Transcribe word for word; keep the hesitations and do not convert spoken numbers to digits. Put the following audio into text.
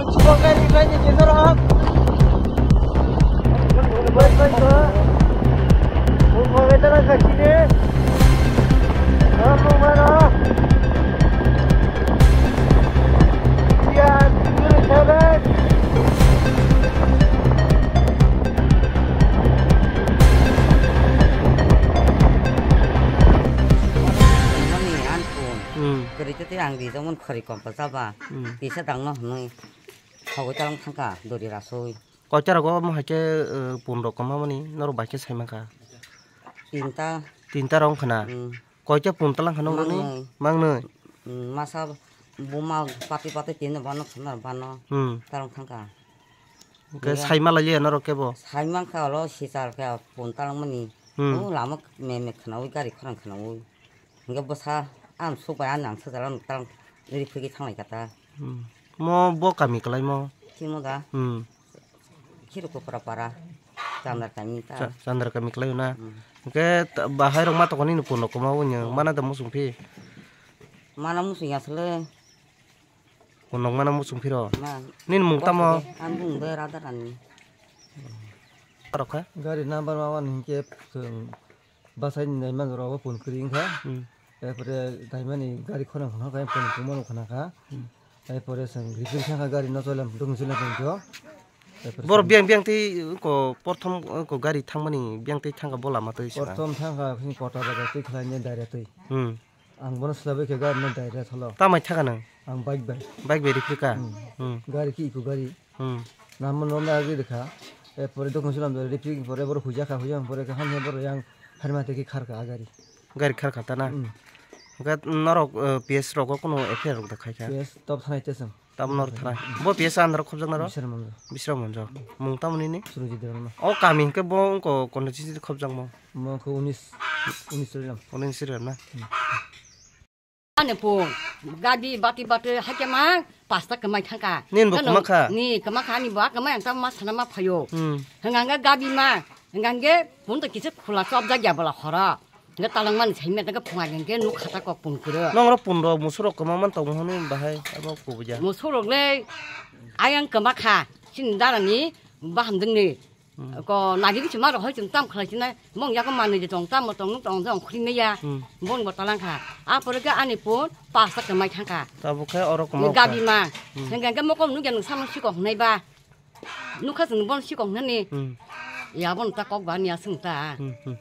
Mani an phone. Hmm. Kwrwi twi ang rijak mani khori kom pasa ba. Hmm. Kisa dang no hwnwi. Hogwi talang thangka dori rasoi. Koita rogo mo haikhe, eh, phone rok kwma mani norok bai khe sai mankha. Tinta. Tinta rok wngkha na. Hmm. Koita phone talang kha nokni? Mangnwi. Mangnwi. Hmm, masa buma pati pati tino bano khna bano. Hmm. Talang thangka. Hwnkhe sai malai liya norok kebo? Sai mankha olo sichar khe phone talang mani. Hmm. O lama me me khnaui gari khorang khnaui. Hwnkhe bwsa ang suk bai ani ang sajala talang ri phwrwngwi thanglai kha ta. Hmm. Mo bo kami kwlai mo? Timo da. Hmm. Khirokopra para. Chandar kami ta. Cha-, Chandar kami kwlai na. Hmm. Hwnkhe ta-, bahai rok ma tokoni ni phone rok kwma o nyo. Hmm. Mana da musung phi? Mana musung ya sele. Phone rok mana musung phiro? Ma. Nini mung tamo? Ang bung be Radha Rani. Arokha? Gari number ma wan hinkhe chwng bwsai ni nai man rok bo phone kwrwi wngkha. Hmm. Erpore daimani gari khorang khna kha, phone kwmano khna kha. Hmm. Erpore chwng repair kha kha gari no chole, dukun chole phone khe. Erpore boro chwng biyang biyang tei ko prothom ko gari thangmani biyang tei thangkha bo lama twi saka. Prothom thangkha kota bajar twi khlai ni daira twi. Hmm. Ang bono swlaibai khe gari no daira tholo. Tamai thaka nang? Ang bike bai. Bike bai repair kha? Hmm. Hmm. Gari ki iko gari. Hmm. Namo no na ri kha. Erpore dukun chole repair pore boro huja kha, huja pore kha hamya boro yang harma tei khe khar kha a gari. Gari khar kha ta na? Hmm. Hwnkhe norok, eh, P S rok o kuno F I R rok da khai kha? P S top thanai te chwng. Tam nor thana. Bo P S andro khobjak naro? Bisram Manjo. Bisram Manjo. Mung tamoni ni? Surojit Debbarma. O kami hwnkhe bo wngko kono chichi khobjak mo? Mo khe unis, unis Sriram. Unis Sriram na? Hmm. Ani pung, gadi bati bati hakhe ma pasta kwmai thangka. Nin bo kwma kha? Ni kwma kha ani bo kwmai ang ta ma sana ma phaio. Hmm. Hwnkhe gabi ma, hwnkhe pun to kisa khula chopjak ya bola khoro. Hwnkhe talangmani saimya hwnkhe phunga hwnkhe nuk khata kok pun kwrwi. Nongrok pun rok musurok kwma man tong hwnwi bahai abo kubuja. Musurok le ayang kwma kha chini darani bahamdwngni. Hmm. Ko nadi bichima rok hoi chwng tam khlai chinai mong yago manwi je tong tam tong nuk tong jong khri meya. Hmm. Bon bo talang kha. A pore khe ani pun pasta kwmai thang kha. Tabuk khe oro kwma gabi ma. Hmm. Hwnkhe hwnkhe mokom nuk ya nuk samung sikok hnai ba. Nukha chwng bon sikok hnani. Hmm. Ya bon ta kok ba ni aswng ta. Hmm, hmm.